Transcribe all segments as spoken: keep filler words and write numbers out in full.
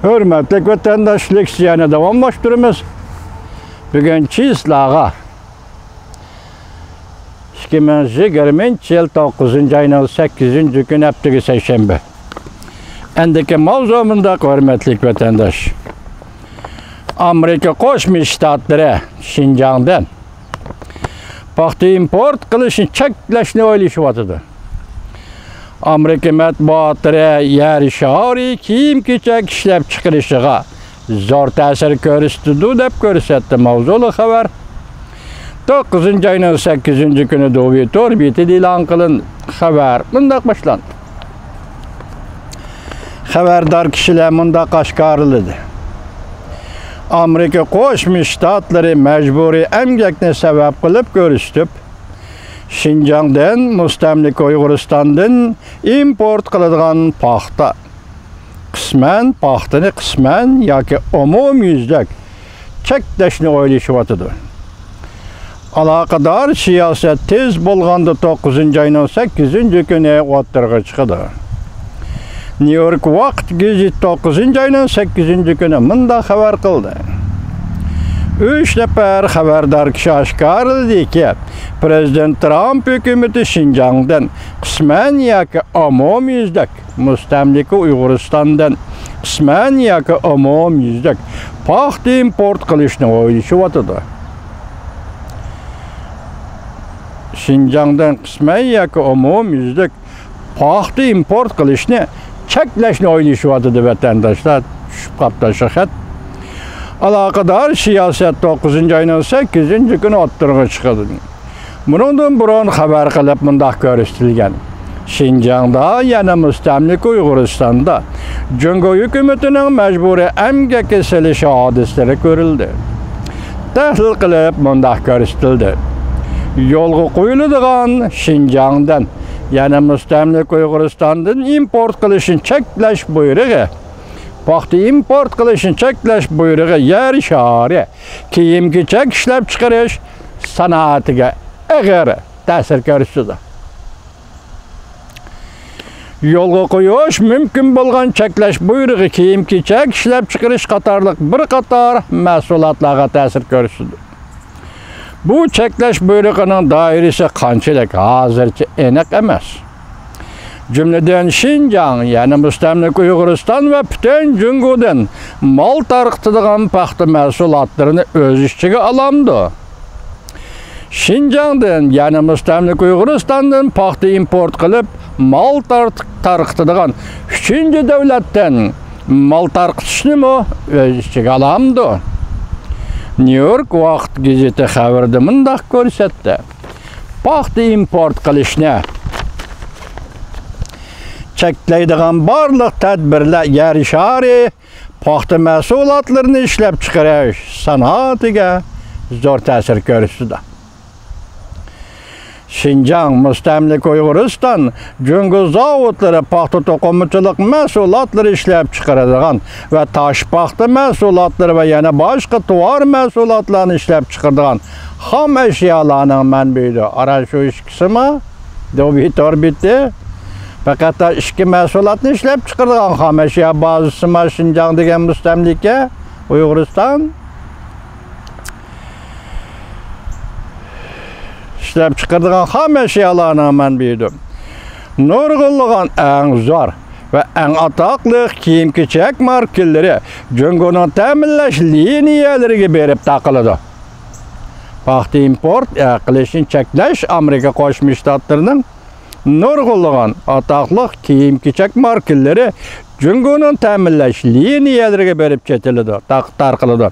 ھۆرمەتلىك ۋەتەنداش، لېكسىيەنى داۋاملاشتۇرىمىز. بۈگۈن چىسلاغا، ئىككى مىڭ يىگىرمىنچى يىل توققۇزىنچى ئاينىڭ سەككىزىنچى كۈنى، ھەپتىگە سەيشەنبە. ئەندىكى ماۋزۇ مۇنداق، ھۆرمەتلىك ۋەتەنداش. ئامېرىكا قوشما شتاتلىرى شىنجاڭدىن پاختا ئىمپورت قىلىشنى چەكلەشنى ئويلىشىۋاتىدۇ. ئامېرىكا مەتبۇئاتلىرى يەر شارى كىيىم-كېچەك ئىشلەپچىقىرىشىغا زور تەسىر كۆرسىتىدۇ، دەپ كۆرسەتتى ماۋزۇلۇق خەۋەر. توققۇزىنچى ئاينىڭ سەككىزىنچى كۈنى دوۋي تور بېتىدە ئېلان قىلىن خەۋەر مۇنداق باشلاندى. خەۋەردار كىشىلەر مۇنداق ئاشكارىلىدى. ئامېرىكا قوشما شتاتلىرى مەجبۇرىي ئەمگەكنى سەۋەب قىلىپ كۆرسىتىپ، شىنجاڭدىن، مۇستەملىكە ئۇيغۇرىستاندىن ئىمپورت قىلىدىغان پاختا، قىسمەن پاختىنى، قىسمەن ياكى ئومۇميۈزلۈك چەكلەشنى ئويلىشىۋاتىدۇ. ئالاقىدار سىياسەت تېز بولغاندا توققۇزىنچى ئاينىڭ سەككىزىنچى كۈنى ئوتتۇرىغا چىقىدۇ. نيۇ يورك ۋاقىت گېزىتى توققۇزىنچى ئاينىڭ سەككىزىنچى كۈنى مۇنداق خەۋەر قىلدى. ئۈچ نەپەر خەۋەردار كىشى ئاشكارىلىدىكى، پىرېزىدېنت ترامپ ھۆكۈمىتى شىنجاڭدىن قىسمەن ياكى ئومۇميۈزلۈك، مۇستەملىكە ئۇيغۇرىستاندىن قىسمەن ياكى ئومۇميۈزلۈك پاختا ئىمپورت قىلىشنى ئويلىشىۋاتىدۇ. شىنجاڭدىن قىسمەن ياكى ئومۇميۈزلۈك پاختا ئىمپورت قىلىشنى چەكلەشنى ئويلىشىۋاتىدۇ، ۋەتەنداشلار. چۈشۈپ قاپتۇ شۇ خەت. ئالاقىدار سىياسەت توققۇزىنچى ئاينىڭ سەككىزىنچى كۈنى ئوتتۇرىغا چىقىدۇ. بۇنىڭدىن بۇرۇن خەۋەر قىلىپ مۇنداق كۆرسىتىلگەن. شىنجاڭدا، يەنى مۇستەملىكە ئۇيغۇرىستاندا جۇڭگو ھۆكۈمىتىنىڭ مەجبۇرىي ئەمگەككە سېلىش ھادىسىلىرى كۆرۈلدى. تەھلىل قىلىپ مۇنداق كۆرسىتىلدى. يولغا قويۇلىدىغان شىنجاڭدىن، يەنى مۇستەملىكە ئۇيغۇرىستاندىن ئىمپورت قىلىشنى چەكلەش بۇيرۇقى، پاختا ئىمپورت قىلىشنى چەكلەش بۇيرۇقى يەر شارى كىيىم-كېچەك ئىشلەپچىقىرىش سانائىتىگە ئېغىر تەسىر كۆرسىتىدۇ. يولغا قويۇش مۇمكىن بولغان چەكلەش بۇيرۇقى كىيىم-كېچەك ئىشلەپچىقىرىش قاتارلىق بىر قاتار مەھسۇلاتلارغا تەسىر كۆرسىتىدۇ. بۇ چەكلەش بۇيرۇقىنىڭ دائىرىسى قانچىلىك، ھازىرچە ئېنىق ئەمەس. جۈملىدىن شىنجاڭ، يەنى مۇستەملىكە ئۇيغۇرىستان ۋە پۈتۈن جۇڭگودىن مال تارقىتىدىغان پاختا مەھسۇلاتلىرىنى ئۆز ئىچىگە ئالامدۇ؟ شىنجاڭدىن، يەنى مۇستەملىكە ئۇيغۇرىستاندىن پاختا ئىمپورت قىلىپ، مال تارت-، تارقىتىدىغان ئۈچىنچى دۆلەتتىن مال تارقىتىشنىمۇ ئۆز ئىچىگە ئالامدۇ؟ نيۇ يورك ۋاقىت گېزىتى خەۋىرىدە مۇنداق كۆرسەتتى. پاختا ئىمپورت قىلىشنى چەكلەيدىغان بارلىق تەدبىرلەر يەر شارى پاختا مەھسۇلاتلىرىنى ئىشلەپچىقىرىش سانائىتىگە زور تەسىر كۆرسىتىدۇ. شىنجاڭ، مۇستەملىكە ئۇيغۇرىستان، جۇڭگو زاۋۇتلىرى پاختا توقۇمىچىلىق مەھسۇلاتلىرى ئىشلەپچىقىرىدىغان ۋە تاش پاختا مەھسۇلاتلىرى ۋە يەنە باشقا تۇۋار مەھسۇلاتلارنى ئىشلەپچىقىرىدىغان خام ئەشيالارنىڭ مەنبىيىدۇر. ئاران شۇ ئىككىسىما، دوبى توربىتى. پەقەت ئىككى مەھسۇلاتنى ئىشلەپچىقىرىدىغان خام ئەشيا بازىسىما شىنجاڭ دېگەن مۇستەملىكە ئۇيغۇرىستان. ئىشلەپچىقىرىدىغان خام ئەشيالارنىڭ مەنبىيىدۇر. نۇرغۇنلىغان ئەڭ زور ۋە ئەڭ ئاتاقلىق كىيىم-كېچەك ماركىلىرى جۇڭگونىڭ تەمىنلەش لىنىيەلىرىگە بېرىپ تاقىلىدۇ. پاختا ئىمپورت قىلىشنى چەكلەش ئامېرىكا قوشما شتاتلىرىنىڭ نۇرغۇنلىغان ئاتاقلىق كىيىم-كېچەك ماركىلىرى جۇڭگونىڭ تەمىنلەش لىنىيەلىرىگە بېرىپ چېتىلىدۇ، تاق-، تارقىلىدۇ.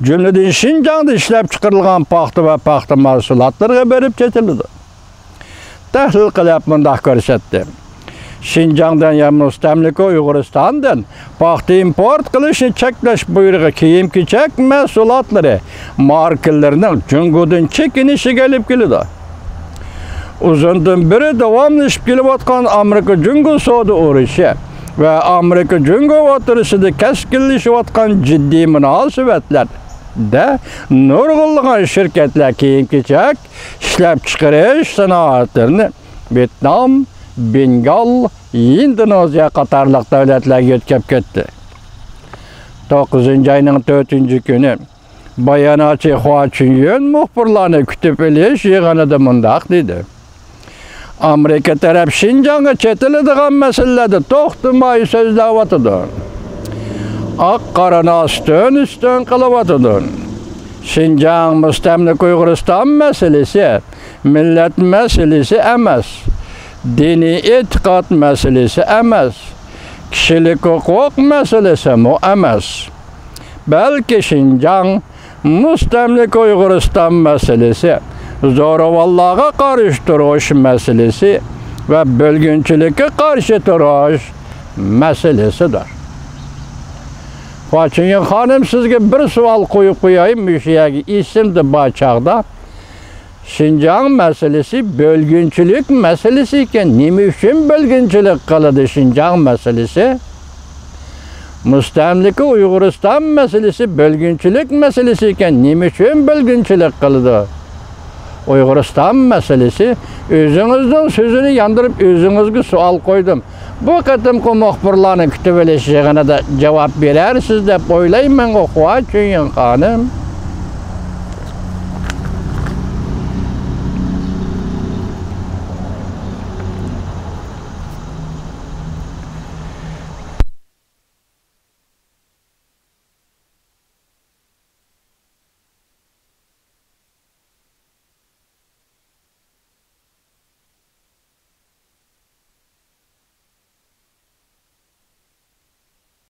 جۈملىدىن شىنجاڭدا ئىشلەپچىقىرىلغان پاختا ۋە پاختا مەھسۇلاتلىرىغا بېرىپ چېتىلىدۇ. تەھلىل قىلىپ مۇنداق كۆرسەتتى. شىنجاڭدىن يا مۇستەملىكە ئۇيغۇرىستاندىن پاختا ئىمپورت قىلىشنى چەكلەش بۇيرۇقى كىيىم-كېچەك مەھسۇلاتلىرى ماركىلىرىنىڭ جۇڭگودىن چېكىنىشىگە ئېلىپ كېلىدۇ. ئۇزۇندىن بېرى داۋاملىشىپ كېلىۋاتقان ئامېرىكا جۇڭگو سودا ئۇرۇشى ۋە ئامېرىكا جۇڭگو ئوتتۇرىسىدا كەسكىنلىشىۋاتقان جىددىي مۇناسىۋەتلەردە نۇرغۇنلىغان شىركەتلەر كىيىم-كېچەك ئىشلەپچىقىرىش سانائەتلىرىنى ۋيېتنام، بېنگال، ئىندونېزىيە قاتارلىق دۆلەتلەرگە يۆتكەپ كەتتى. توققۇزىنچى ئاينىڭ تۆتىنچى كۈنى باياناتچى خۇا چۈنيۈن مۇخبىرلارنى كۈتۈپ ئېلىش يىغىنىدا مۇنداق دېدى: ئامېرىكا تەرەپ شىنجاڭغا چېتىلىدىغان مەسىلىلەردە توختىماي سۆزلەۋاتىدۇ. ئاق قارىنى ئاستىن ئۈستۈن قىلىۋاتىدۇ. شىنجاڭ مۇستەملىكە ئۇيغۇرىستان مەسىلىسى مىللەت مەسىلىسى ئەمەس، دىنىي ئېتىقاد مەسىلىسى ئەمەس، كىشىلىك ھوقۇق مەسىلىسىمۇ ئەمەس. بەلكى شىنجاڭ مۇستەملىكە ئۇيغۇرىستان مەسىلىسى، زورىۋاللارغا قارشى تۇرۇش مەسىلىسى ۋە بۆلگۈنچىلىككە قارشى تۇرۇش مەسىلىسىدۇر. خۇا چۈنيۈن خانىم، سىزگە بىر سوئال قويۇپ قوياي، مۇشۇ يەرگە ئېسىمدە بار چاغدا. شىنجاڭ مەسىلىسى بۆلگۈنچىلىك مەسىلىسى ئىكەن. نېمە ئۈچۈن بۆلگۈنچىلىك قىلىدۇ شىنجاڭ مەسىلىسى؟ مۇستەملىكە ئۇيغۇرىستان مەسىلىسى بۆلگۈنچىلىك مەسىلىسى ئىكەن. نېمە ئۈچۈن بۆلگۈنچىلىك قىلىدۇ؟ ئۇيغۇرىستان مەسىلىسى، ئۆزىڭىزنىڭ سۆزىنى ياندۇرۇپ، ئۆزىڭىزگە سوئال قويدۇم. بۇ قېتىمقى مۇخبىرلارنى كۈتۈۋېلىش يىغىنىدا جاۋاب بېرەرسىز دەپ ئويلايمەن، خۇا چۈنيۈن خانىم.